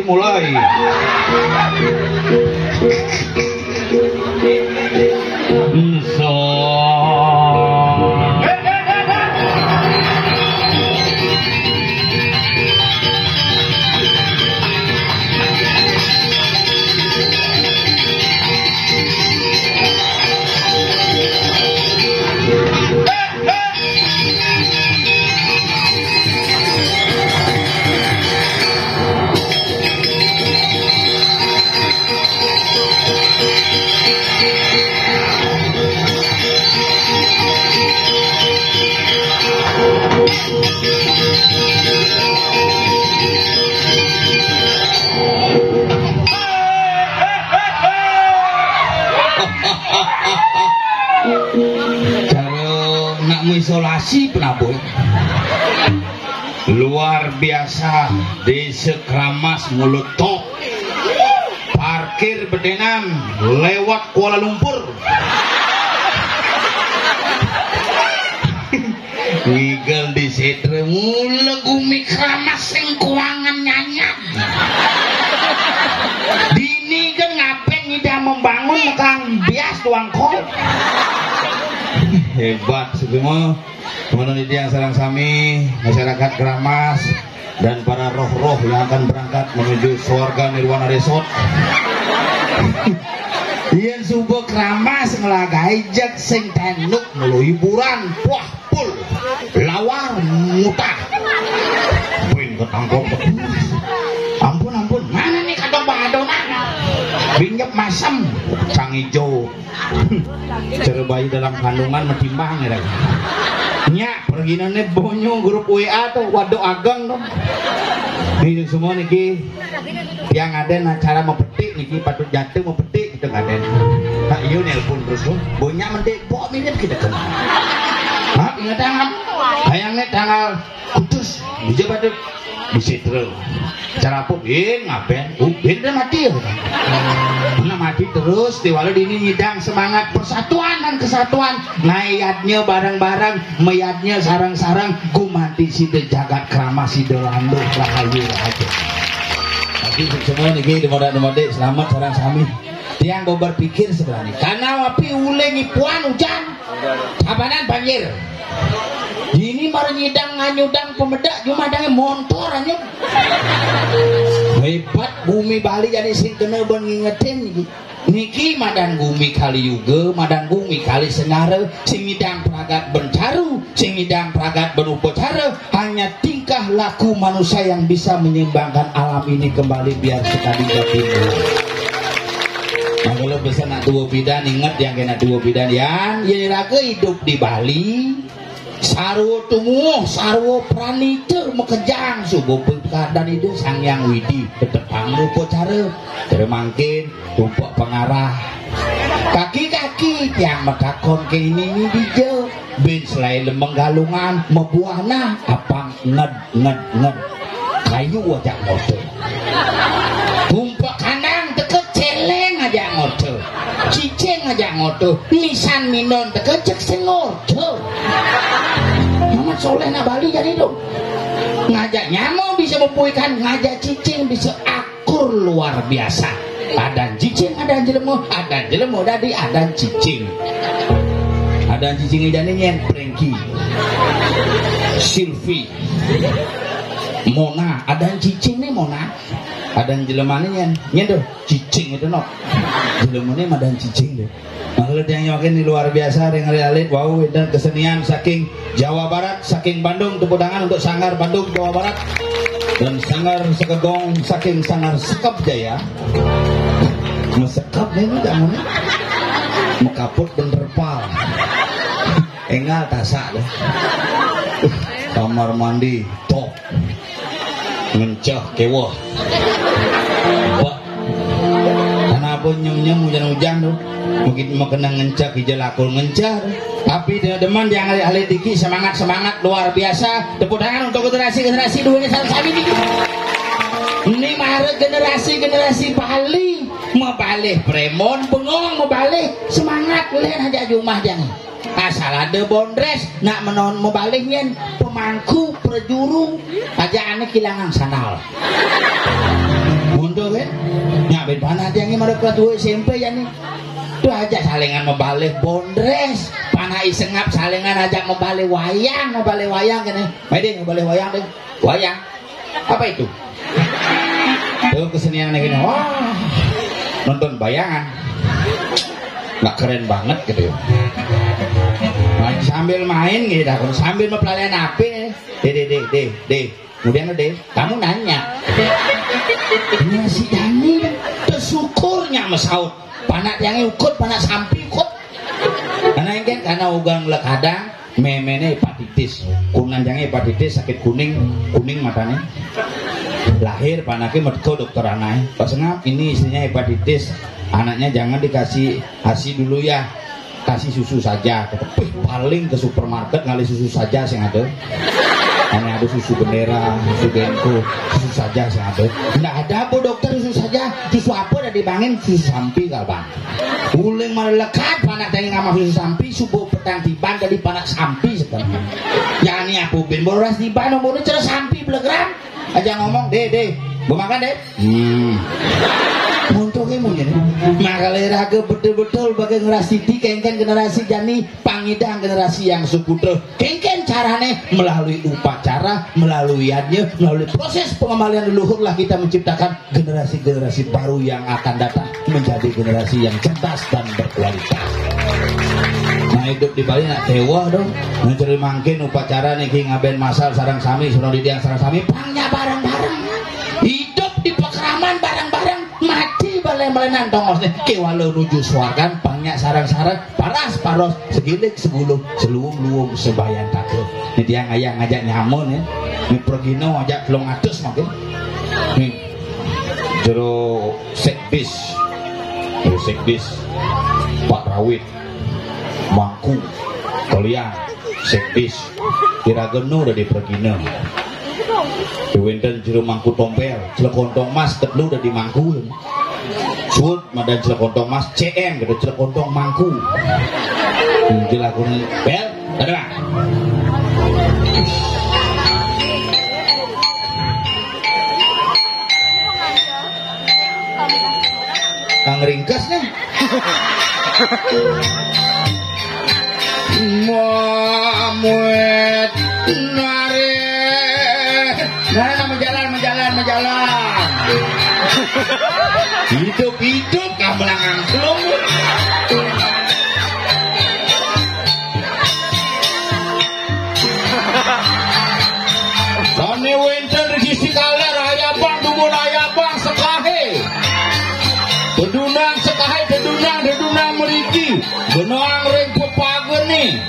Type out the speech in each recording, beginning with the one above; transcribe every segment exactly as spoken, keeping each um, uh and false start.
Mulai. Ensor. Cara nak mengisolasi penabuh. Luar biasa, Desa Keramas mulut top. Parkir bedenan lewat Kuala Lumpur. Ngigel di setre mula gumi Keramas sing kuangan nyanyam. Dini kan ngapain tidak membangun kang bias tuang kol. Hebat semua. Menurut yang sareng sami, masyarakat Keramas dan para roh-roh yang akan berangkat menuju swarga Nirwana Resort. Yen suba Keramas nglagahi jeg sing tenduk melu hiburan, puah pul, lawar mutah. Buin ketangkep. Ampun, ampun, mana nih kadang Bang Adona? Binyep masem, cang ijo. Cara bayi dalam kandungan metimbang ya. Nyak, perginane bonyo grup W A tuh, waduk ageng tuh. Nih semua niki, tiang aden acara mepetik niki, patut jatuh mepetik kita aden. Nah, iyo nelpon terus tuh, bonya mendik, bok mirip kita tuh. Hah, inget tangan, bayangnya tanggal Kudus, bisa pada bisa terus. Cara apa? Bin, ngapain? Uh, bin dah mati ya. Nah, mati terus, tiwala dini nyidang semangat persatuan dan kesatuan. Ngayatnya bareng-bareng, mayatnya sarang-sarang, gumanti sida jagat Keramas sida landuh rahayu rahayu. Tapi semua niki demodak-demodik selamat sarang sami. Tiang mau berpikir sebenarnya. Karena api uleng ipuan hujan. Tabanan banjir. Ini mara nyidang nganyudang pemedak, cuma ada montor aja. Hebat, bumi Bali jadi sing kena ben ngingetin niki. Niki madan bumi Kali Yuga, madan bumi Kali Sengara, sing ngidang pragat bencaru, sing ngidang pragat berupacara, hanya tingkah laku manusia yang bisa menyeimbangkan alam ini kembali biar sekali jadi. Nah, kalau bisa nak dua bidan, ingat yang kena dua bidan, yang, ya raga hidup di Bali, sarwa tumuh, sarwa pranita makejang suba keadaan itu Sang Hyang Widi, tetepang upacara, cara mangkin, tumpek pengarah. Kaki-kaki tiang matakon ke ini ni dija, bin selain lemeng galungan, mabuah nah, apang nged, nged, nged. Kayu aja ngorta. Tumpek kandang teka celeng aja ngorta. Cicing aja ngorta. Nisan minon teka cek sing ngorta. Muhammad Soleh na Bali jadi tu. Ngajak nyama bisa mepuikan, ngajak cicing bisa akur luar biasa. Adan cicing, adan jelema, adan jelema dadi adan cicing. Adan cicing jani nyen Prengki. Silvi. Mona, adan cicing ni Mona. Adan jelema ni nyen. Nyen tu, cicing itu no. Jelema ni madan cicing tu. Makhluk yang yakin ni luar biasa dengan alit wau dan kesenian saking Jawa Barat, saking Bandung, tepuk tangan untuk Sanggar Bandung Jawa Barat dan Sanggar Sekegong saking Sanggar Sekep Jaya. Mesekep ni ni jangan ni. Mekaput bener pal. Engal tasak deh. Kamar mandi top. Ngencah kewah. Pak. Kenapa nyem-nyem hujan-hujan tu? Mungkin mau kena ngencah, hijau lakul ngencah tu. Tapi dia demen dia alit-alit dikit, semangat-semangat luar biasa. Tepuk tangan untuk generasi-generasi dua ni sama-sama ni. Ini mara generasi-generasi Bali. Mabalih premon, bengong mabalih. Semangat, len aja jumah jangan. Asal ada bondres, nak menon mabalih nyen, pemangku, prejuru, aja ane kilangan sandal. Mundur kan? Nyak ben panak tiangé marep kelas dua S M P ya nih. Tuh aja salingan mabalih bondrés, panak isengap salingan aja mabalih wayang, mabalih wayang kéné. Mai deh, mabalih wayang deh. Wayang. Apa itu? Tuh kesenian lagi nih. Wah, nonton bayangan. Nggak keren banget gitu ya. Nah, sambil main gitu, sambil mapelalian H P. Deh, deh, deh, deh, deh. Kemudian deh, kamu nanya. Nah, si Dani tersyukurnya mesaut. Panak tiangé ukut, panak sampi ukut. Karena engkén karena ugang lekadang, méméné hepatitis. Kunan tiangé hepatitis, sakit kuning, kuning matané. Lahir panaké mergo dokter anaké. Pas ngap, ini istrinya hepatitis. Anaknya jangan dikasih ASI dulu ya. Kasih susu saja. Wih, paling ke supermarket ngalih susu saja sing ada. Hanya ada susu Bendera, susu Denko, susu saja sing ada. Ndak ada, Bu Dokter, susu saja. Susu apa udah dibangin? Susu sampi, kal, Bang. Uling malah lekat, panak tiangé ngamah susu sampi, subuh petang tiban tadi panak sampi sekarang. Ya, ini apa, Ben? Boras tiban, nomornya cara sampi, belegram. Aja ngomong, "Deh, deh, mau makan, deh?" Hmm. Untungnya mungkin. Nah, kalau raga betul-betul bagi ngerasiti kengken generasi jani, pangidang generasi yang suputra. Kengken carane melalui upacara, melalui yadnya, melalui proses pengembalian leluhur lah kita menciptakan generasi-generasi baru yang akan datang menjadi generasi yang cerdas dan berkualitas. Nah, hidup di Bali nak dewa dong. Mencari mangkin upacara niki ngaben masal sarang sami, sono didiang sarang sami, pangnya bareng-bareng. Hidup di pekeraman bareng-bareng, mati balen-balenan tongos nih. Kewala nuju swargan, pangnya sarang-sarang, paras-paros, segilik segulung, seluwung-luwung, sebayan takut. Ini dia ngajak-ngajak nyamun ya. Ini pergino ajak telung atus mungkin. Nih, jero sekbis. Jero sekbis. Pak Rawit. Mangku. Kalian. Sekbis. Kira genu udah dipergina. Di wenten jero mangku tompel. Celekontong mas telu udah dimangku. Suut madan celekontong mas C M gitu, celekontong mangku. Hmm, jelakun bel, ada. Kang ringkes nih. Mamuet nare. Nah, menjalan, menjalan, menjalan. Hidup-hidup kabelang angklung. Sane wenten regi sikaler ayabang dumun ayabang sekahe. Dedunang sekahe, dedunang, dedunang mriki. Benang ring pepagene.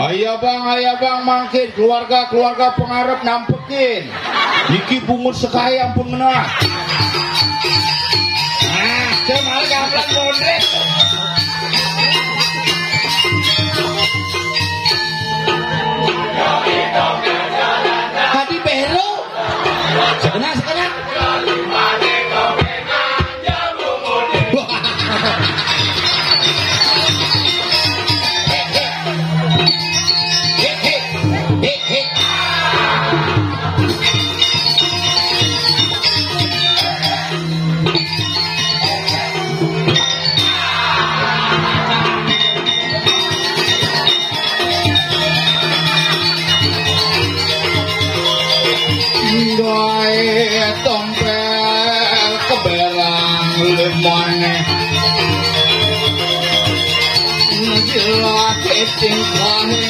Ayo bang, ayo bang, mangkin keluarga-keluarga pengarep nampekin. Iki bungut sekahe ampun menang. Nah, cuma gamelan mondrek. Tadi beru. Sekenal, sekenal. Gawe tompel keberang lemane. Ngejilat tingkahe.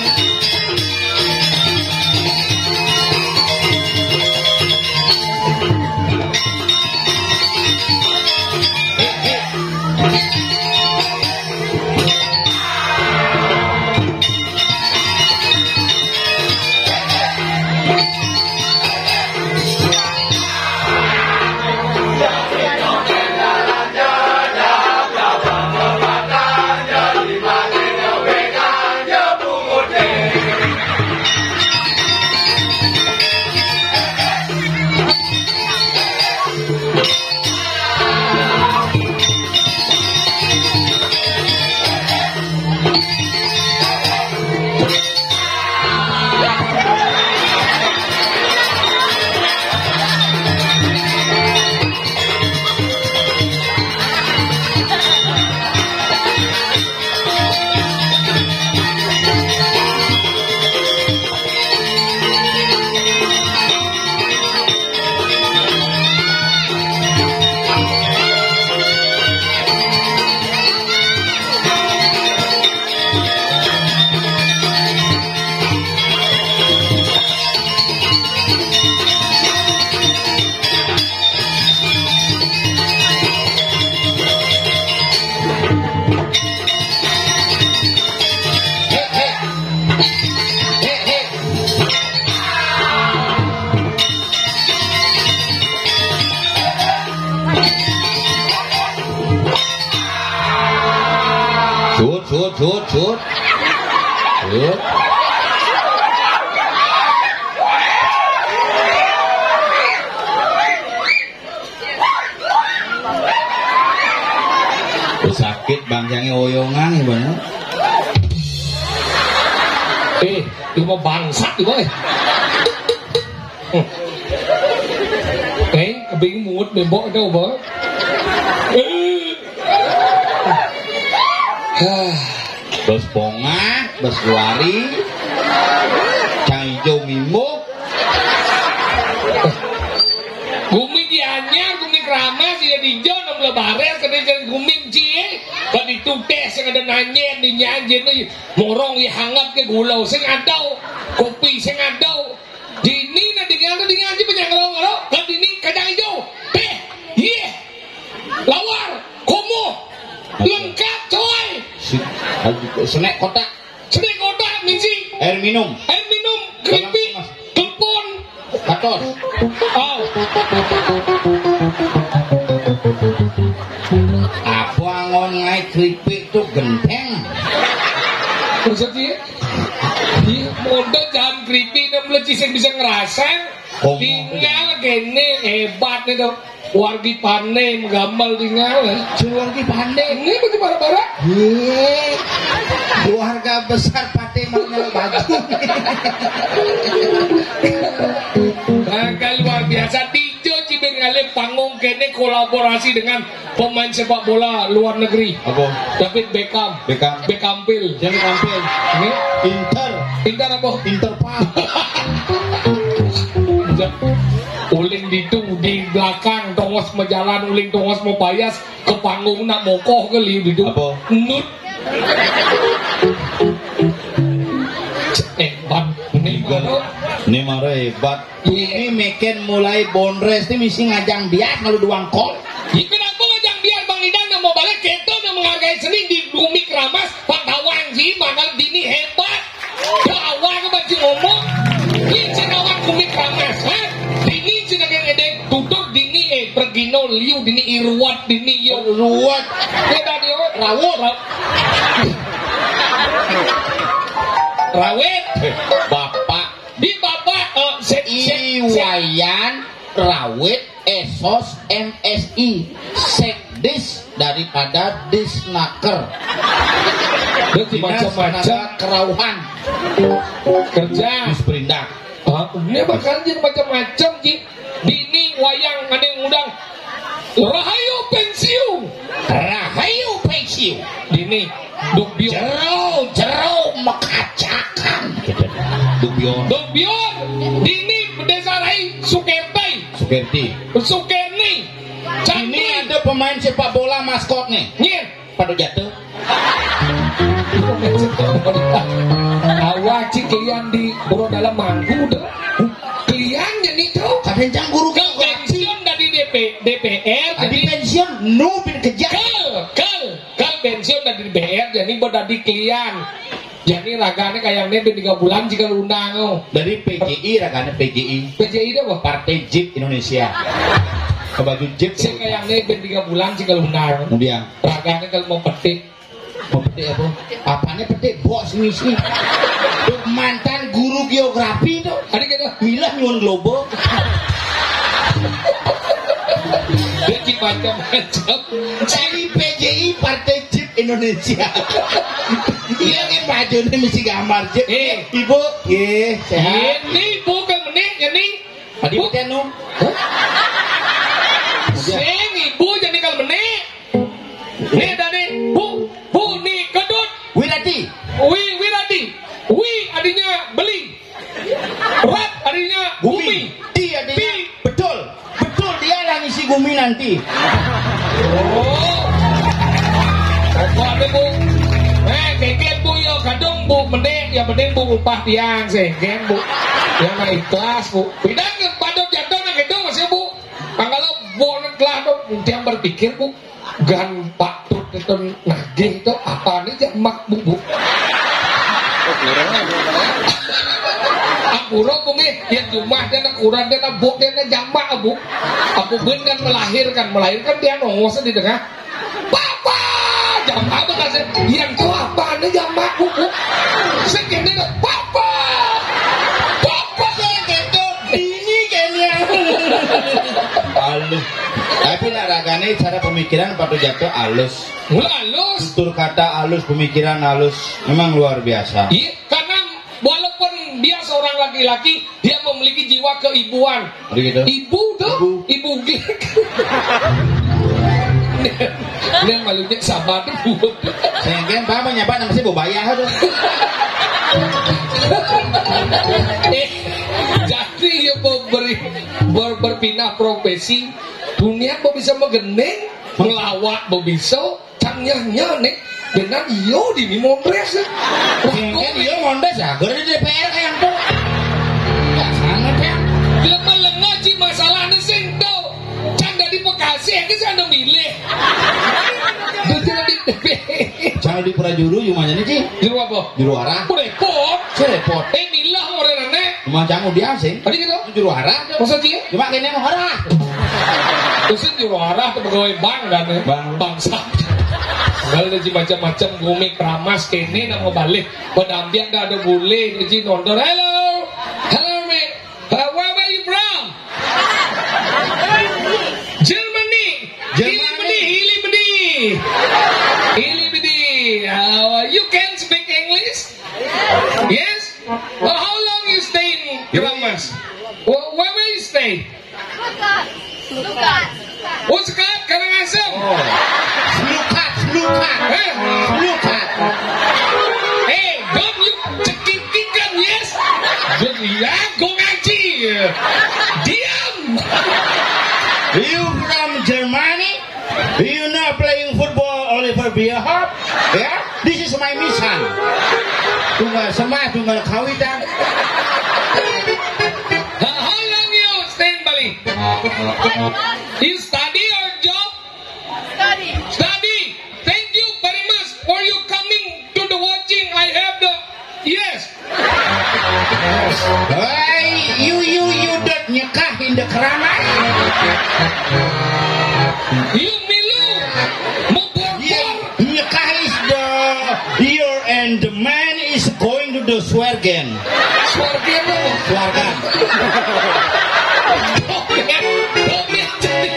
Jut, jut. Jut. Sakit bangkangnya oyongan ya, Bang. Eh, cuma bangsat cuma. Eh, kebing mungut bembok itu, Bang. Eh. Bos Pongah, Bos Juari, Cang Ijo Mimbo. Gumi Gianyar, Gumi Keramas, ya dijo enam belas baris, kena jadi gumi cie. Kan itu teh sing ada nanya, dinyanyi, morong ya hangat ke gula, sing ada kopi, sing ada. Dini na dingan na dingan ji penyang ngerong ngerong. Kan dini kacang hijau. Teh. Iya. Lawar. Komo. Lengkap coy. Si, senek kotak. Senek kotak misi. Air minum. Air minum. Keripik. Telepon. Katos. Oh. Apa angon ngai keripik tu genteng? Maksudnya? Ih, modal jangan creepy dan meleci sing bisa ngerasa. Tinggal gini hebat nih tuh. Wargi pandai menggambar tinggal. Wargi pandai. Ini baju bara-bara. Ye. Keluarga besar Pate Mangel Baju. Nah, kan luar biasa. Dijo Cibir ngalih panggung kene kolaborasi dengan pemain sepak bola luar negeri. Apa? David Beckham. Beckham. Beckham Pil. Jadi tampil. Ini? Inter. Inter apa? Interpal. Uling ditu di belakang tongos majalan, uling tongos mau payas, ke panggung nak mokoh ke liu ditu. Apa? Nut. Eh, ban. Ini marah hebat. Ini meken mulai bonres ni misi ngajang bias kalau duang kol. Kenapa ngajang bias Bang Idan nak mau balik? Kita nak menghargai seni di Bumi Keramas, Pak Tawang ji, mana dini hebat. Tawang ke baju ngomong. Ini cenawang Bumi Keramas, ha? Dini cenawang edek tutur dini, eh, pergino liu dini, iruat dini yo. Ruat. Dia tadi, oh, rawut. Rawit. Bapak. Di Bapak, eh, se- se- se- Iwayan Rawit Esos M Si, Sekdis daripada Disnaker. Dia Dinas macam-macam. Tenaga Kerauhan. Kerja. Disperindak. Ah, ini bakal jadi macam-macam ji. Dini wayang ada yang ngundang. Rahayu pensiun. Rahayu pensiun. Dini duk biur. Jero, jero mekacakan. Duk biur. Duk biur. Dini desa rai Sukerti. Sukerti. Sukerni. Ini ada pemain sepak bola maskot nih. Nyen. Pada jatuh. Awak cik kalian di bro dalam manggu tu. Kalian jadi tu. Kadang cang guru kau pensiun dari D P, D P R. Tadi jadi pensiun, nu bin kejak. Kal, kal, kal pensiun dari D P R, jadi buat tadi kalian. Jadi ragane kayak ni bin tiga bulan jika lu undang tu. Dari P J I ragane P J I. P J I dia apa? Partai Jeep Indonesia. Ke baju Jeep. Sing kayak ni bin tiga bulan jika lu undang. Kemudian. Ragane kalau mau petik. Mau petik apa? Apanya petik? Bos misi. Tuh mantan guru geografi tuh. Ada gitu. Milah nyuwun globo. Dia macam-macam. Cari P J I Partai Jeep Indonesia. Iya kan baju ini mesti gambar Jeep. Eh. Ibu, ye, sehat. Ini bukan menik, ini. Tadi Bu. Betul, no? Hah? Sing ibu jadi kalau menik. Ni tadi, Bu, Bu ni kedut. Wirati. Wi, Wirati. Wi artinya beli. Rat artinya bumi. Bumi. Ti artinya ti. Betul. Betul, dia lah ngisi bumi nanti. Oh. Apa ada, Bu? Eh, keket, Bu, ya, kadung, Bu, mending, ya, mending, Bu, upah tiang, sih, kan, Bu. Ya, nggak ikhlas, Bu. Bidang yang patut jatuh, nah, gitu, masih, Bu. Kalau Bu, telah, Bu, tiang berpikir, Bu. Gan patut itu nagih itu apa nih jamak, Bu, Bu? Ampura, Bu, nih, yang jumah dia nak kurang, dia nak buk, dia nak jamak, Bu. Aku ben kan melahirkan, melahirkan dia nongos di tengah. Papa, Jamak apa kasih? Yang tuh apa nih jamak buku? Sing kene to, papa. Papa sing ketok dini kene. Alus. Tapi nak ragane cara pemikiran Pak Jatto alus. Mula alus. Tutur kata alus, pemikiran alus. Memang luar biasa. Iya, karena walaupun dia seorang laki-laki, dia memiliki jiwa keibuan. Begitu. Ibu tuh, ibu, ibu gek. Ini malunya sabar tuh. Sehingga apa menyapa nama si Bobaya tuh. Eh, jadi ya mau beri ber, berpindah profesi, dunia mau bisa megeneng, melawak mau bisa, cang nyah nyah nih, dengan iyo di Mimondres. Wah, kok iyo Mondres ya, gara di D P R kayak tuh. Ya sana deh. Dia melengah ci masalah nih sing tuh. Cang dari Bekasi, ini saya udah milih. Dia jadi D P R. Cang di Prajuru, jumanya nih, Ci. Juru apa? Juru arah. Udah repot. Saya repot. Eh, milah orang nenek. Cuma cang udah sih. Tadi gitu. Juru arah. Masa dia? Cuma kene mau arah. Terus juru arah tuh pegawai bank kan ya? Bank. Bangsa. Kalau ada macam-macam gumik ramas kene nak mau balik. Pada ambiak dah ada boleh, Ci nonton. Hello. Hello, mate. Uh, where were you from? Germany. Germany. Ilimini, Ilimini. Ilimini. Uh, you can speak English? Yes? Well, how long you stay in Gramas? Where, where, where you stay? Lukas. Lukas. Oh, Sekat, Karangasem. Oh. Selukat, selukat. Eh? Selukat. Eh, don't you cekikikan, yes? Ya, go ngaji. Diam. You from Germany? You know playing football Oliver Bierhoff? Yeah? This is my mission. Tunggal semah, tunggal kawitan. How long you stay in Bali? You study or job? Study. Study. Thank you very much for you coming to the watching. I have the, yes. Hey, you, you, you don't nyekah in the keramai. You milu. Mubor. Yeah, nyekah is the year and the man is going to the swergen. Swergen apa? Swergen. Komen, komen jadi,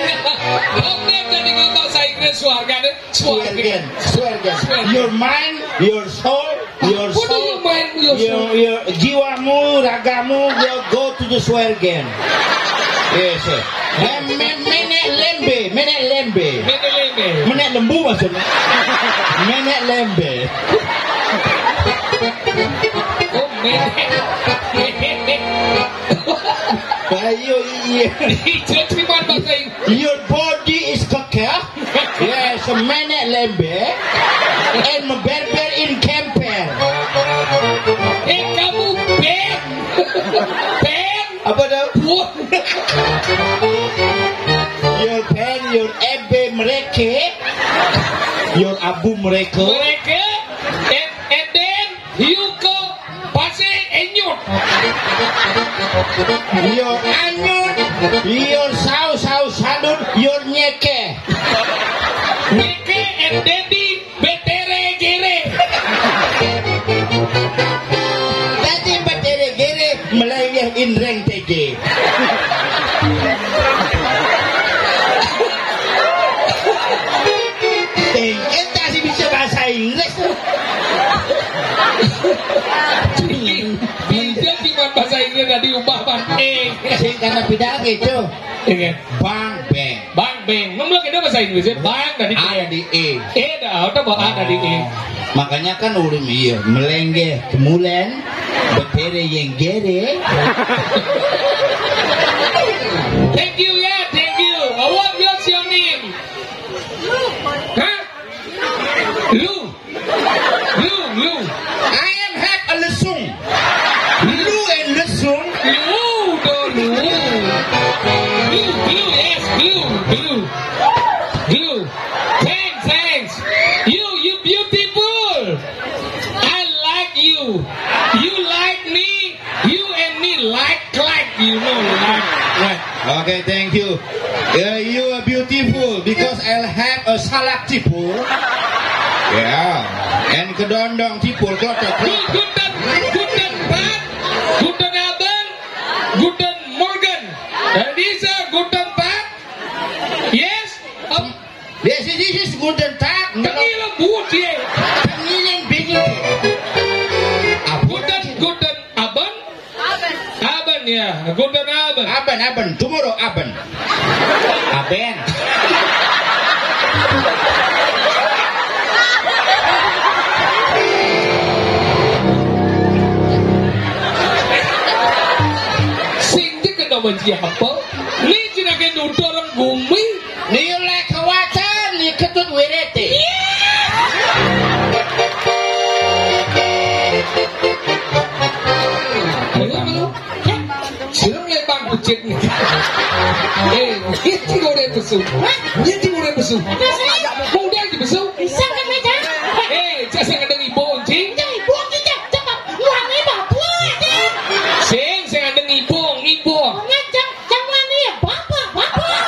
komen jadi bahasa Inggris swergen. Swergen. Swergen. Swergen. Your mind, your soul, your soul, your, your jiwamu, ragamu will go to the swergen. Yes, sir. Eh, me-, menek lembe, menek lembe. Menek lembe. Menek lembu maksudnya. Menek lembe. Oh, menek. Menek. Ayo, iya. Jadi, cuman bahasa Inggris. Your body is kekeh. Yes, menek lembe. And berber in kemper. Eh, kamu pen. Pen. Apa dah? Pun. Your pen, your ebe mereke. Your abu mereke. Mereke. And, and then you go Pasir Enyut. Your anyut, your sau, sau, sadut, your nyeke. Nyeke and daddy, betere gere. Daddy betere gere, melengeh inreng tege. Tengke tak sih bisa bahasa Inggris tuh. Bisa cuma bahasa Inggris tadi ubah, Bang. Eh. Sing karena bidang itu. Iya. Bang, beng. Bang, beng. Ngomong kita bahasa Inggris ya. Bang tadi. A dari E. E dah, udah bawa A dari E. Oh. Makanya kan ulun iya, melengge, kemulen, betere yenggere. Thank you ya, thank you. Awak, what's your name? Hah? Lu. Lu, lu. I am have a lesung. Lu and lesung. Lu, do, lu. Lu, lu, yes, lu, lu. Lu. Thanks, thanks. You, you beautiful. I like you. You like me. You and me like, like, you know, like, like. Okay, thank you. Uh, you are beautiful because I have a salak tipul. Yeah. And kedondong cipul klotok. Guten, guten Tag, guten Abend, guten Morgen. And this is guten Tag. Yes. Um, This is, this is guten Tag. Tengil lembut ye. Tengil yang bingit. Guten, guten Abend. Abend ya. Guten Abend. Aben, aben. Tomorrow aben. Aben. Sing je kena benci apa? Ni cina ke nuduh orang gumi. Ni lek khawatir, ni ketut wirete. Ayo, ayo. Sirem lebar kucing ni. Eh, dia tiga orang besuk. Dia tiga orang besuk. Mudah je besuk. Bisa kan, Meja? Eh, saya kena ibu, cing. Jangan ibu, cing. Jangan. Wah, ni bapak, cing. Sing, saya kena ibu, ibu. Jangan, jangan. Jangan ni, bapak, bapak.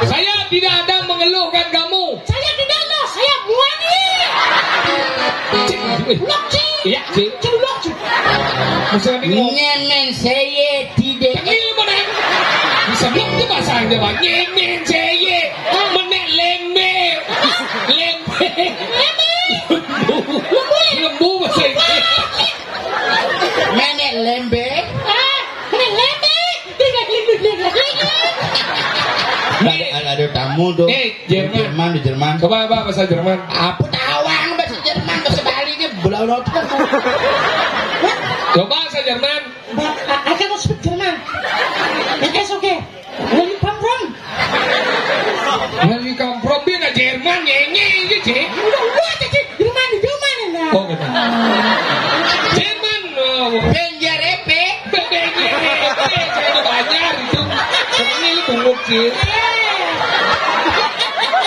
Saya tidak ada mengeluhkan kamu. Saya tidak ada, saya muani. Cik, eh. Lok, cik. Ya, cik. Cik, lok, cik. Masa ni ngomong. Nyemen saya tidak. Tengil mana? Sebelum tu bahasa Jawa. Nyemen saya. Menek lembe. Lembe. Lembu. Lembu bahasa Inggris. Menek lembe. Ah, menek lembe. Ada, ada, ada tamu tu. Eh, Jerman. Jerman, di Jerman. Coba apa bahasa Jerman? Apa tawang bahasa Jerman, bahasa Bali ni belau-belau tu kan. Coba bahasa Jerman. But I, I cannot speak German. It's okay. Where you come from? Where you come from? Dia nak Jerman, nyenye je, cik. Udah, udah, cik. Jerman, Jerman, nah. Oh, gitu. Jerman, oh. Benjarepe. Be-, Benjarepe, saya ada banyak itu. Sebenarnya lu bungkuk, cik.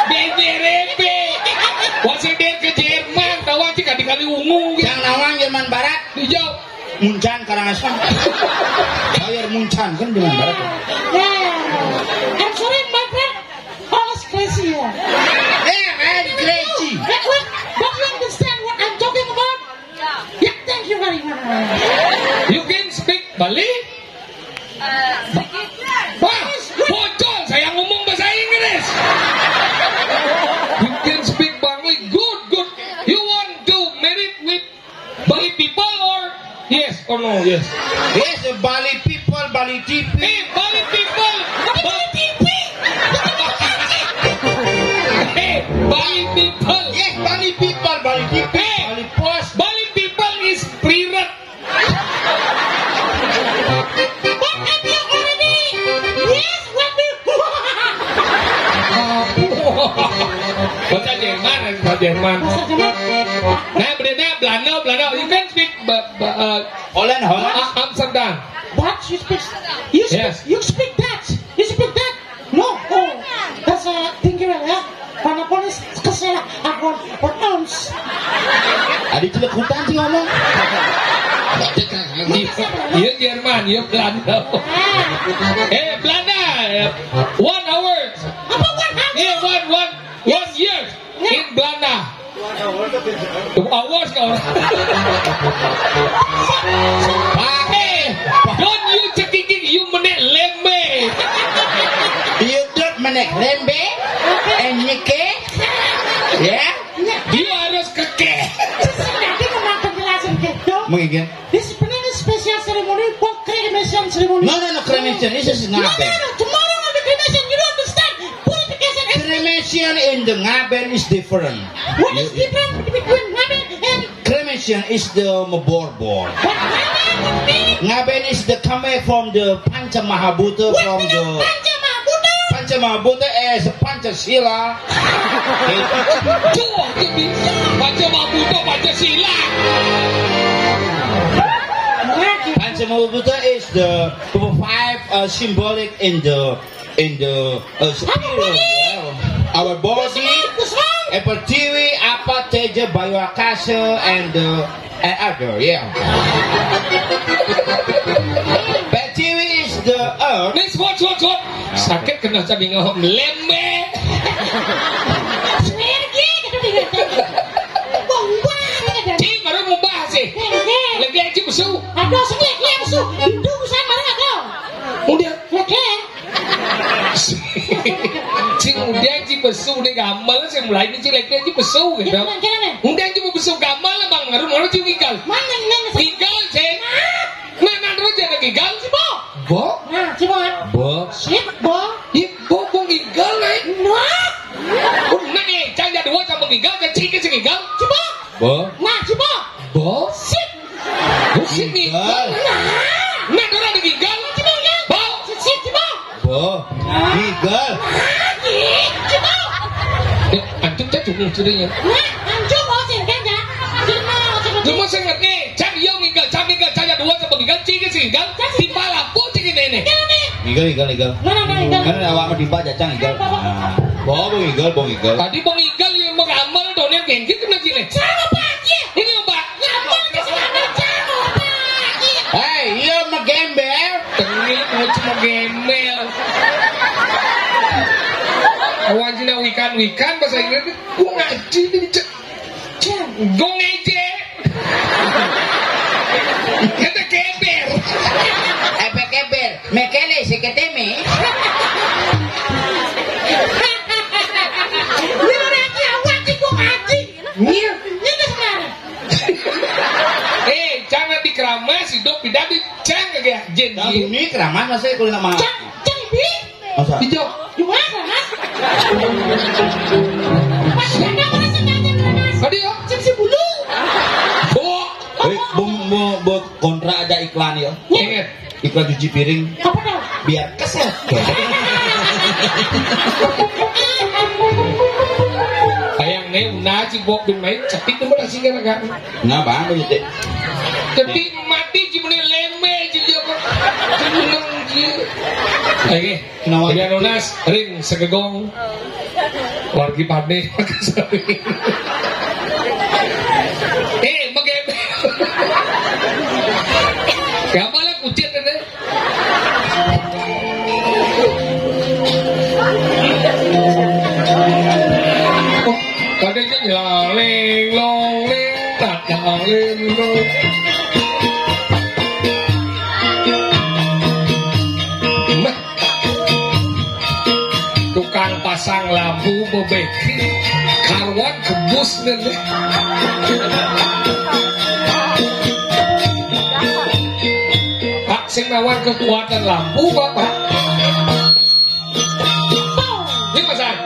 Benjarepe. Wah, saya dia ke Jerman, tahu aja kali-kali ungu, gitu. Yang nawang Jerman Barat. Hijau. Muncan Karangasem. Bayar Muncan kan dengan barat. Yeah. I'm sorry, my friend. All is crazy here. Yeah, man, crazy. Wait, wait. Don't you understand what I'm talking about? Yeah, thank you very much. You can speak Bali? Wah, bocor, saya ngomong bahasa Inggris. You can speak Bali. Good, good. You want to married with Bali people or yes or no? Yes. Yes, Bali people, Bali T V. Hey, Bali people. Bali T V. Hey, Bali people. Yes, Bali people, Bali T V, hey, Bali Post. Bali people is spirit. But I'm here already. Yes, what we Bahasa Jerman, bahasa Jerman. Bahasa Jerman. Nah, berarti Belanda, Belanda. You can speak ba-, ba-, uh, Holland, Holland. Uh, Amsterdam. Dutch, you speak, you speak, yes, you speak Dutch. You speak Dutch. No, oh, that's a, thank you, yeah. Walaupun kesel, aku, what else? Ada celekutan sih ngomong. Iya, iya, Jerman, iya, Belanda. Eh, Belanda. One hour. Apa one hour? Iya, one, one, one year in Belanda. Awas kau. Pakai. Don't you cekiking, you menek lembe. You don't menek lembe and nyeke. Yeah? You harus keke. Nanti memang penjelasan gitu. Mungkin. This is a special ceremony for cremation ceremony. No, no, no, cremation. This is ngaben. No, no, no. Tomorrow will be cremation. You don't understand. Purification and cremation in the ngaben is different. What is different between ngaben and cremation is the meborbor. But ngaben is the coming from the Pancha Mahabhuta, what from the Pancha Mahabhuta? Pancha Mahabhuta is Pancasila. Tuh, jadi Pancha Mahabhuta Pancasila. Pancha Mahabhuta is the five, uh, symbolic in the, in the, uh, spirit world. Our body, Pertiwi, Apa, Teja, Bayu, Akasa, and, uh, and other, yeah. Pertiwi is the earth. Next, what, what, what? Sakit kena cabi ngaham lembe. Swear, gitu, gitu. Sing undang ci besu ning gamel, sing mulai ini cilik ci besu gitu. Iya, kenapa? Undang ci besu gamel, Bang, ngaru-ngaru ci ngigel. Mana yang nanya saya? Ngigel, sing. Nah, nah, terus jadi ngigel. Cibo. Bo? Nah, cibo. Bo. Sip, bo. Ih, bo, bo ngigel, eh. Nah. Oh, nah, eh, jangan jadi wo sama ngigel, jadi cilik sing ngigel. Cibo. Bo. Nah, cibo. Bo. Sip. Bo, sip ngigel. Nah. Nah, orang di ngigel. Cibo, ya. Bo. Sip, cibo. Bo. Ngigel. Lagi. Coba. Eh, antum cak cukup curinya. Nah, antum mau singkat ya. Cuma mau singkat nih, cak iya ngigel, cak ngigel, cak dua sama ngigel, cik sih ngigel. Di pala pun cik ini nih. Ngigel, ngigel, ngigel. Mana, mana ngigel? Kan awak mau dimpa cacang ngigel. Nah, bo, bo ngigel, bo ngigel. Tadi bo ngigel yang mau amal doner genggi kena gini. Sama Pak Haji. Ini Pak. Hei, iya megembel. Tengil, mau cuma gembel. Awan cina wikan-wikan bahasa Inggris. Gua ngaji nih, cek. Gua ngejek. Kata keber. Epe keber. Mekele seketeme. Lu lagi awan sih gua ngaji. Iya. Ini sekarang. Eh, jangan dikeramas, hidup tidak diceng kayak jin. Nah, ini keramas masih kulit sama. Cang, cang, bi. Masa? Hijau. Dua keramas. Pas ada orang sengaja keramas. Tadi ya? Cek si bulu. Oh. Eh, bom, bom, bom, kontra ada iklan ya. Iya. Iklan cuci piring. Apa dah? Biar keset. Bayang nih, udah si Bob bin main, cetik tuh udah singgah kan. Nah, bang, begitu. Cetik mati, cuma nih leme, cuci apa? Seneng, cuci. Oke. Kenapa? Iya, nunas, ring, segegong. Wargi pade. Eh, megebe. Siapa lah kucit ini? Kadang dia nyelang, ling, long, ling, tak nyelang, ling, long. Nah, tukang pasang lampu bebeki karuan kebus nih. Pak sing nawar kekuatan lampu, Bapak. Ini pasang.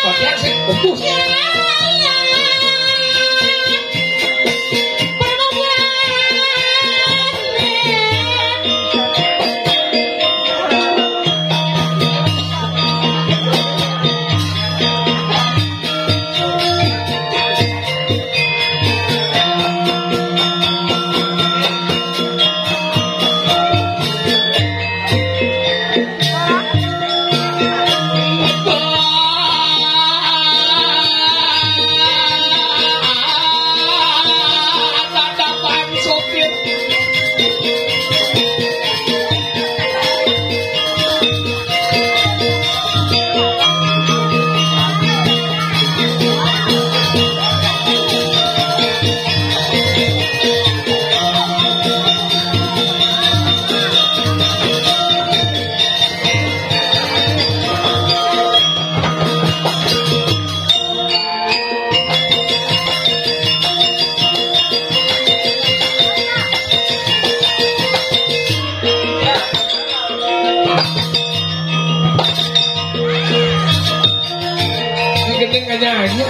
Pasang sih kebus. Ini gending nggak nyanyi.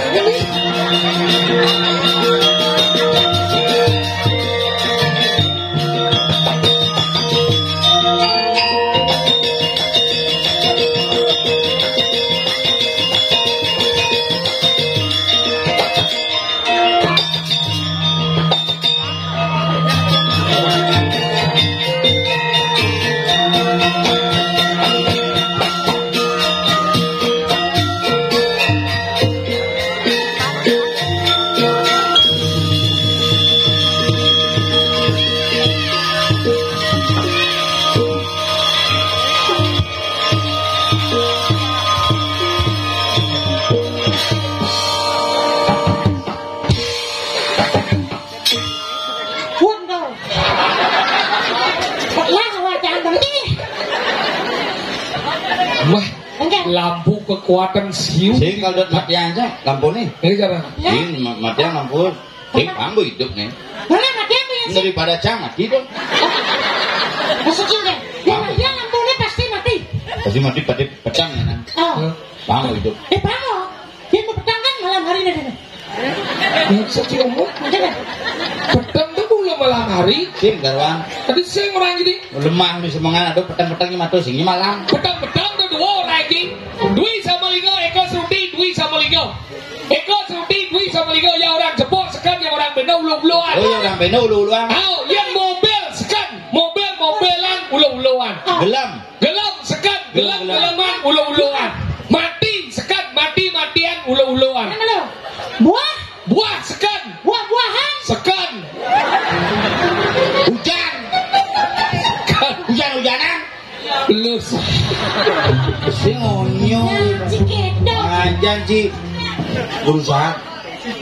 Wah, enggak. Lampu kekuatan siu. Sing kalau udah matian aja lampu nih. Ini cara. Ya. Ini ma- matian lampu. Sing lampu hidup nih. Mana matian tuh ya, sih? Daripada cang mati dong. Maksudnya enggak? Ya, lampu. Ya, lampunya pasti mati. Pasti mati, pasti pecah ya, nah. Oh. Lampu hidup. Eh, lampu. Dia mau petang kan malam hari nih, nih. Maksud si Umut? Enggak. Petang tuh belum malam hari. Sing, karuan. Tadi sing orang jadi. Lemah nih semangat, aduh, petang-petang ini mati, sing ini malam. Petang-petang tuh dua orang lagi. Dwi sama Lingo, Eko Sudi, Dwi sama Lingo. Eko Sudi, Dwi sama Lingo, ya orang jebok sekan, ya orang beno ulu-uluan. Oh, ya orang beno ulu-uluan. Ayo, yang mobil sekan, mobil-mobilan ulu-uluan. Gelem. Gelem sekan, gelem-geleman ulu-uluan. Mati sekan, mati-matian ulu-uluan. Mana lu? Buah? Buah sekan. Buah-buahan? Sekan. Hujan. Hujan-hujanan. Lu s- Sing onyo. Janji kedo. Ah, janji. Berusaha.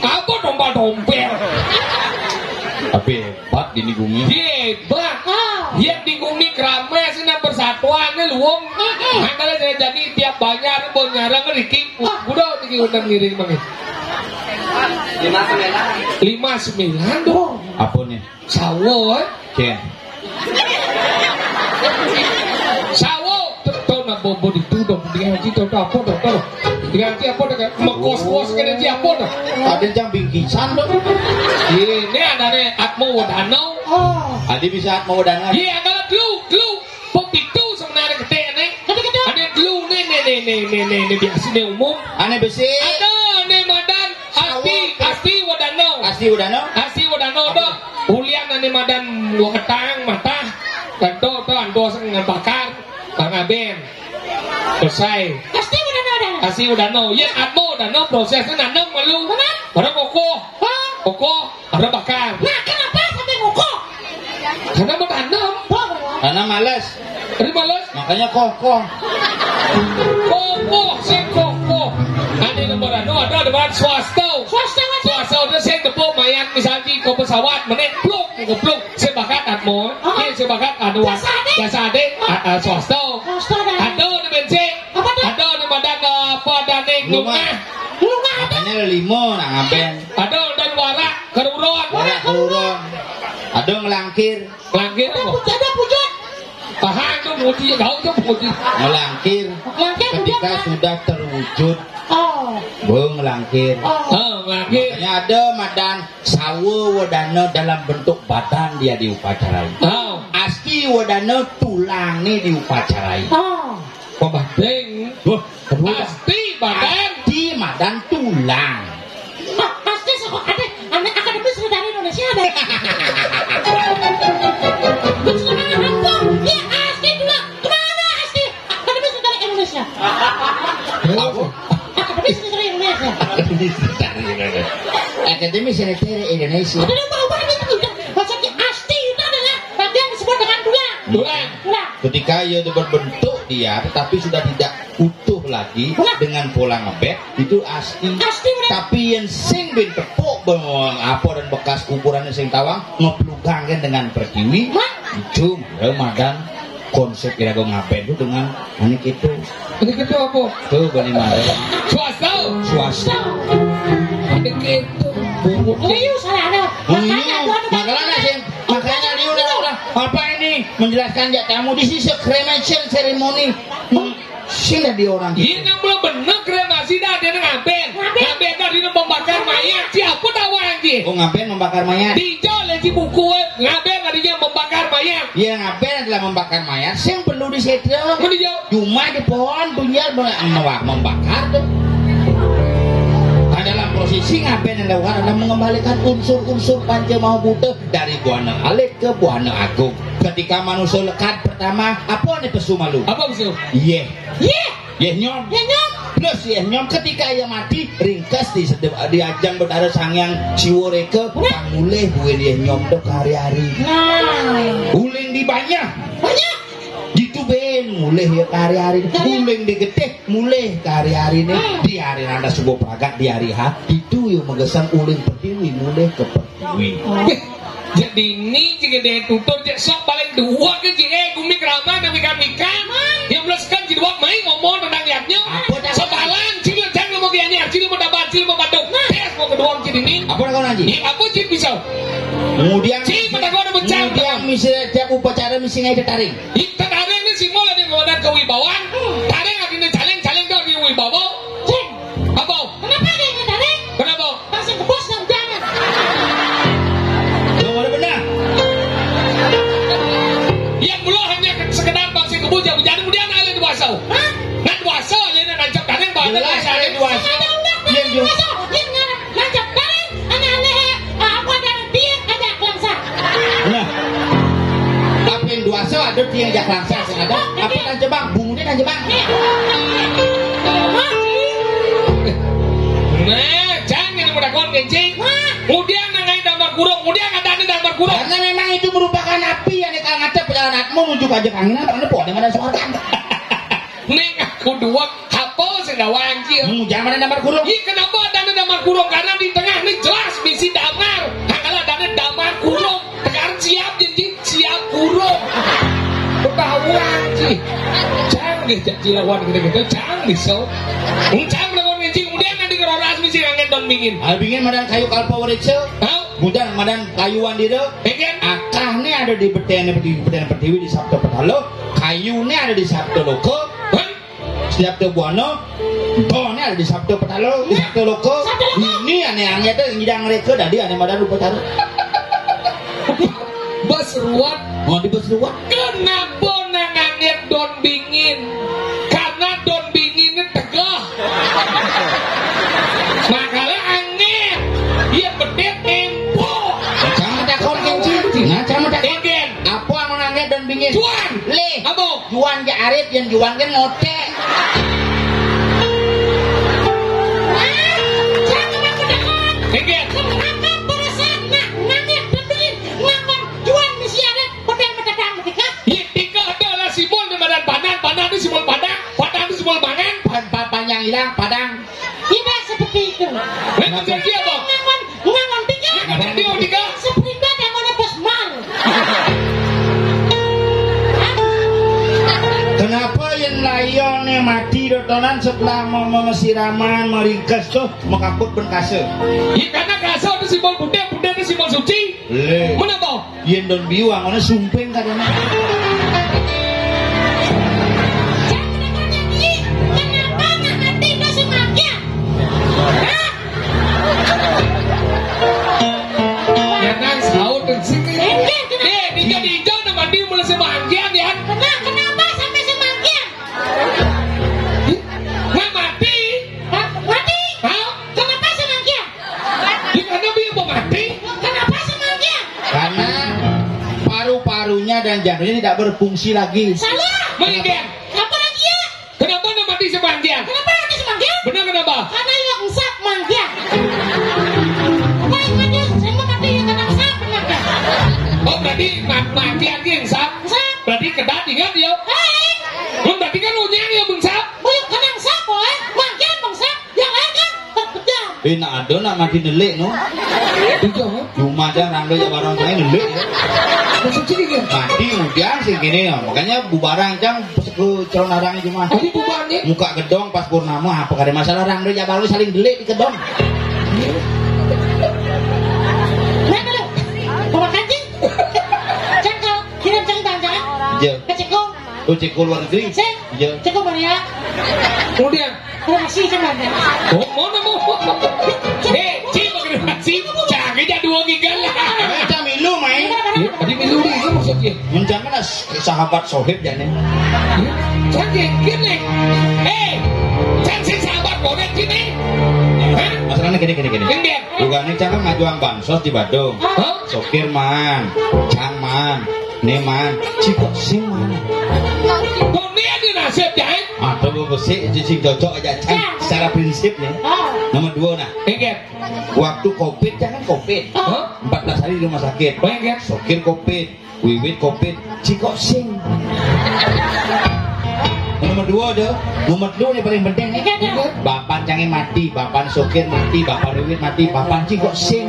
Apa dompa-dompel? Tapi hebat ini gumi. Hebat. Ah. Ya di gumi kerama sih, nah, persatuannya luwung. Mm-mm. Makanya saya jadi tiap banjar, banjar ngeriki. Wah, udah tinggi udah ngiring banget. Lima sembilan. Lima sembilan tuh. Apa nih? Sawo, eh? Cen. Sawo, tuh, tuh, nah, bobo itu dong, diganti tuh, tuh, apa tuh, tuh? Diganti apa tuh? Mekos-kos kena di apa tuh? Ada yang bingkisan tuh. Ini ada nih, Atmo Wadano. Oh. Ada bisa Atmo Wadano. Iya, ada dulu, dulu. Pepitu sebenarnya gede nih. Gede, gede. Ada dulu nih, nih, nih, nih, nih, nih, nih, biasa nih umum. Aneh besi. Ada nih madan, Asti, Sawo. Asti Wadano. Asti Wadano? Asti Wadano, apa? Tuh. Ulian ane madan waketang, matah. Kanto, tuh, anto sing bakar. Bang Aben. Selesai. Asti Wadano, Wadano. Asti Wadano. Ya, Atmo Wadano prosesnya nanam malu. Mana? Mana kokoh? Hah? Kokoh, ada bakar. Nah, kenapa sampai kokoh? Karena mau tanam. Oh. Karena males. Tadi males. Makanya kokoh. Kokoh, sing kokoh. Ane nomor anu ada, ada banget swasta. Swasta, swasta. Swasta udah saya tepuk mayat misalnya ke pesawat, menit pluk, ngepluk, saya bakat Atmo. Ah. Iya, saya bakat anu. Jasa ade. Jasa ade, ah, ah, swasta. Swasta, dah. Ada di bensin. Apa tuh? Ada di madan, eh, apa, ada ning lungah. Lungah. Lungah apa? Makanya lima, nah, ngapain? Ada dan warak, keruron. Warak, keruron. Ada ngelangkir. Ngelangkir apa? Ada puji, ada puji. Tahan tuh, puji, tahu tuh, puji. Ngelangkir. Ngelangkir, ketika puji apa? Sudah terwujud. Oh. Bung ngelangkir. Oh. Oh, ngelangkir. Makanya ada madan sawo Wadano dalam bentuk badan dia diupacarai. Oh. Asti Wadano tulang nih diupacarai. Oh. Pembanding. Wah, aduh. Asti badan. Asti madan tulang. Ah, Asti sekolah ada, anak akademis dari Indonesia ada. Terus kenapa apa? Ya, Asti tulang. Kemana Asti? Akademis dari Indonesia. Apa? Akademis dari Indonesia. Akademis dari Indonesia. Akademis dari Indonesia. Ada yang tahu apa itu? Maksudnya Asti itu adalah bagian disebut dengan tulang. Tulang. Tulang. Ketika ia itu berbentuk dia, tetapi sudah tidak utuh lagi, tulang, dengan pola ngebet, itu asti. Asti, bener. Tapi yang sing bin tepuk bengong apa dan bekas kuburannya sing tawang, ngeplugang kan dengan pertiwi. Hah? Itu madan konsep kira-kira ngapain tuh dengan ini gitu. Ini gitu apa? Tuh, bani mari. Swasta. Swasta. Ini gitu. Bungut. Oh, iya, salah ada. Iya, makanya tuh, makanya sih, makanya dia udah, udah, apa ini, menjelaskan jak tamu di sisi cremation ceremony. Hmm, sing dah di orang. Iya, nang belum bener kremasi dah, dia ngapain? Ngapain? Ngapain tadi pembakar mayat? Siapa tahu anjir? Oh, ngapain membakar mayat? Dijol ya, di buku, eh. Ngapain tadinya membakar mayat? Iya, ngapain adalah membakar mayat? Sing perlu disetel. Apa dijol? Cuma di pohon, bunyian, mewah membakar tuh. Nah, dalam prosesi ngapain yang dilakukan adalah mengembalikan unsur-unsur panca maha buta dari buana alit ke buana agung. Ketika manusia lekad pertama, apa nih pesu malu? Apa pesu? Iya. Iya. Yeh nyom. Yeh nyom. Plus yeh nyom ketika ia mati, ringkes di sede-, di ajang Betara Sang Hyang Siwa Reka, bener, pang mulih buin yeh nyom tuh hari-hari. Nah. Uling di banyak. Banyak. Gitu ben, mulih ya ke hari-hari. Hari. Uling di getih, mulih ke hari-hari nih. Hmm. Di hari nanda subuh pragat, di hari H, itu yang megesang uling pertiwi, mulih ke pertiwi. Oh. Jadi ini jika dia tutur, dia sok paling dua ke J E, gumi kerama, dan ikan-ikan. Hmm. Yang belas kan jadi dua, main ngomong. Kemudian, cing, mata gua ada becak. Kemudian misi tiap upacara misi ngai tetaring. Ih, tetaring ini simbol ada yang ada kewibawaan. Taring artinya caling, caling itu artinya wibawa. Cing. Apa? Kenapa ada yang taring? Kenapa? Pasang kebos dan jangan. Tuh, udah benar. Yang belum hanya sekedar pasang kebos, ya, jangan kemudian ada dua sau. Hah? Nah, dua sau aja yang nancap taring, bahkan jelas ada dua sau. Ada udah, yang juga. Dua sau, yang ngarap nancap taring, anak-anak, eh, apa dan dia ada kelangsa. Nah, apa yang dua sau ada dia yang kelangsa, sing ada. Apa dan Jebang? Bungunya dan Jebang. Nah, jangan yang udah kon kencing. Mudian nangai damar kurung, mudian katanya damar kurung. Karena memang itu merupakan api yang dikangate perjalanan atmu menuju pajak angin, karena pohon mana suarkan. Ning aku dua, apa sing gawa anjir? Hmm, jangan ada damar kurung. Ih, kenapa ada damar kurung? Karena di tengah ini jelas bisi damar. Nah, kalau ada damar kurung, tekan siap, janji siap kurung. Ketahuan sih. Canggih, cak cilawan gitu-gitu, canggih, so. Hmm, canggih, lawan kencing. Kemudian nanti keroras misi angin don bingin. Ah, bingin madan kayu kalpa warica. Hah? Kemudian madan kayu wandira. Iya, kan? Akahnya ada di betene pertiwi, betene pertiwi di Sabda Petala. Kayunya ada di Sabda Loka. Hah? Sabda Buana. Bone ada di Sabda Petala, di Sabda Loka. Sabda Loka. Ini ane angin itu ngidang mereka, dadi ane madan upacara. Bas ruwet. Oh, di bas ruwet. Kenapa nang angin don bingin? Karena don bingin ini tegah. Makanya angin. Iya, bedet empuk. Jangan takon kencing. Nah, jangan takon. Egen. Apa yang angin don bingin? Cuan. Le. Apa? Juan ja arit, yang Juan kan ngotek. Inggih. Yik, tika adalah simbol di badan Padang, Padang itu simbol Padang, Padang itu simbol pangan. Pan-, pa-, panjang hilang, Padang. Tidak seperti itu. Lah, terjadi apa? Ngangon, ngangon tiga. Ngangon tiga, tiga. Seperti itu ada mana bos mal. Kenapa yang layone mati dotonan setelah mau, mau siraman, meringkes tuh, mengkaput ben kase? Ya, karena kase itu simbol putih, putih itu simbol suci. Le. Mana, Bang? Yen don biwang, ana sumping kadang. Kenapa nak mati kok semangkian? Hah? Ya, nang saut di sini. Enggak, kenapa? Eh, di jadi hijau udah mati mulai semangkian, ya? Kenapa, kenapa sampai semangkian? Nggak mati. Hah? Mati? Hah? Kenapa semangkian? Di mana dia mau mati? Kenapa semangkian? Karena paru-parunya dan jantungnya tidak berfungsi lagi. Salah. Meninggal. Apa lagi ya? Kenapa nggak mati semangkian? Kenapa mati semangkian? Benar kenapa? Karena yang sap mangkian. Apa yang mati? Saya mau mati yang kena sap, kenapa? Oh, berarti ma-, mati aja yang sap. Sap. Berarti kedat ingat ya? Hei. Mun berarti kan unyang ya, Bung Sap. Banyak kena sap, boy. Mangkian, Bung Sap. Yang lain kan terpecah. Eh, nak ada nak mati nelik, no. Itu, ha? Cuma aja rangda ya barang saya nelik, ya. Maksud sini, ya? Mati udah sih gini, ya. Makanya bubarang jang ke calon arang cuma. Tadi bubarnya? Muka gedong pas purnama, apa kada masalah rangda ya baru saling delik di gedong. Nah, kalau bawa kancing. Cangkau, kirim cang tangan. Ya. Kecekung. Oh, cek luar negeri. Sing. Iya. Cekung Maria. Kemudian. Terima kasih, cang tangan. Oh, mau nemu. Eh, Ci, mau terima kasih. Cari dah dua giga lah. Eh, cang milu, main. Ya, tadi milu ni, itu maksudnya. Menjangan lah sahabat sohib ya, nih. Ya, cang gini. Eh, cang si sahabat bonek gini. Hah? Masalahnya gini, gini, gini. Gini dia. Bukan ini cang kan ngajuang bansos di Badung. Hah? Sokir man, cang man, ne man, cikok sing man. Kok ini ada nasib, Cang? Atau gue besi, itu sing cocok aja, Cang. Secara prinsip nih. Ah. Nomor dua, nah. Ingat. Waktu covid, jangan covid. Ah. Empat belas hari di rumah sakit. Oh, ingat. Sokir covid, wiwit covid, cikok sing. Nomor dua, deh. Nomor dua nih paling penting nih. Ingat, ya. Bapan cange mati, bapan sokir mati, bapan wiwit mati, bapan cikok sing.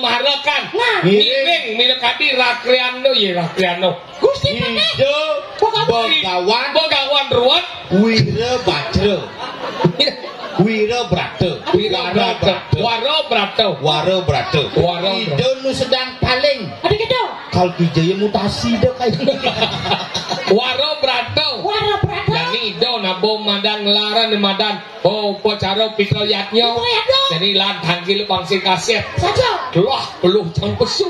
Maharakan. Nah. Ngiring minakadi Rakriano, ya Rakriano. Gusti Patih. Ida Begawan Begawan Ruwet. Wirabajra. Wirabrata. Wirabrata. Warabrata. Warabrata. Warabrata. Ida nu sedang paling. Ada gitu. Kal Wijaya mutasi dah kayak. Warabrata. Warabrata. Jani Ida nabo madan nglarang madan. Oh, upacara pitra yadnya. Pitra yadnya. Jani lan tangkil pangsi kasih. Saja. Kelah peluh cang pesu.